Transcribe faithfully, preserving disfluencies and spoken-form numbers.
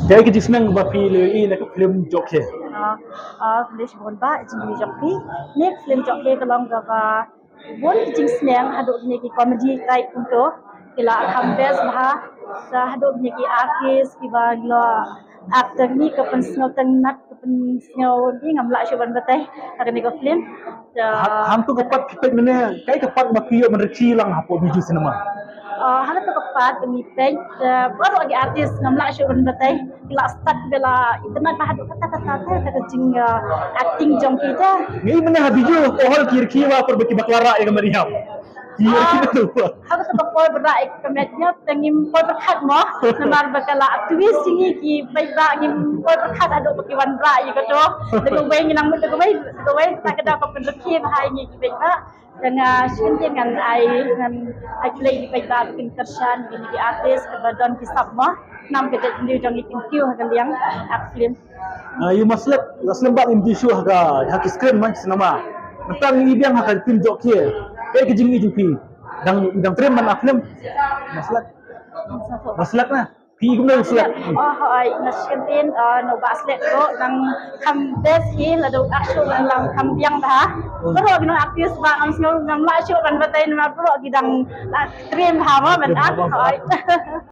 Kaei ka jingsneng ba phi la ïohi na ka film Jokhe? Ah, ah, khublei shibun bah, jingmut jong phi. Ne ka film Jokhe ka long kaba bun ki jingsneng haduh kine ki comedy type kumto. Ki la kham best bha. Sa haduh kine ki artist kiba la actor ni ka pynsngew tynnat, ka pynsngew ni ngam lah shuh ban batai. Ha kane ka film. Sa Ha- Hangto ka part phi peit mynne, kaei ka part ba phi ïoh ban rkhie lang hapoh Bijou Cinema? Ah, hangto ka part ba ngi peit, ah, baroh ki artist ngam lah shuh ban batai. Ki la stad, ki la itynnat bha haduh katta katta te, te ka jing, ah, acting jong ki te. Ngi mynne ha Bijou, ko hol ki rkhie bha, por ba ki bakla rah ïa ka Mariam. Ki rkhie Ah, bha tu. Haba ka por ba rah ïa ka Mariam, te ngim poi pyrkhat mo. Namar ba ka la twist ïa ngi ki paidbah, ngim poi pyrkhat haduh ba ki wan rah ïa kato. Te kawei ngi nang mut te kawei, te kawei, ta ka daw ka pynrkhie bha ïa ngi ki paidbah. Te nga sngewthuh ngan ai, ngan ai khublei ïa ki paidbah ba kin kyrshan ïa ki artist kiba don ki sap mo. Nam ka jaitbynriew jong ngi kin kiew ha ka liang act film. Ah, ïa u Maslek, la slem bad ngim ju shu ha ka, ha ki screen man cinema. Mynta ngi biang ha ka film Jokhe. Kaei ka jingim jong phi? Dang, dang trem man act film? Maslek. Maslek na. Phi kumno Maslek? Oh, hooid, nga sngewthuh, ah, na u Bah Slek ruh, nang kham best hi, lada u act shuh nang lang kham biang bha. Hmm. Baroh ki nong artist bah, ngam sngew, ngam lah shuh ban batai namar baroh ki dang, ah, trem bha mo ban act, hooid.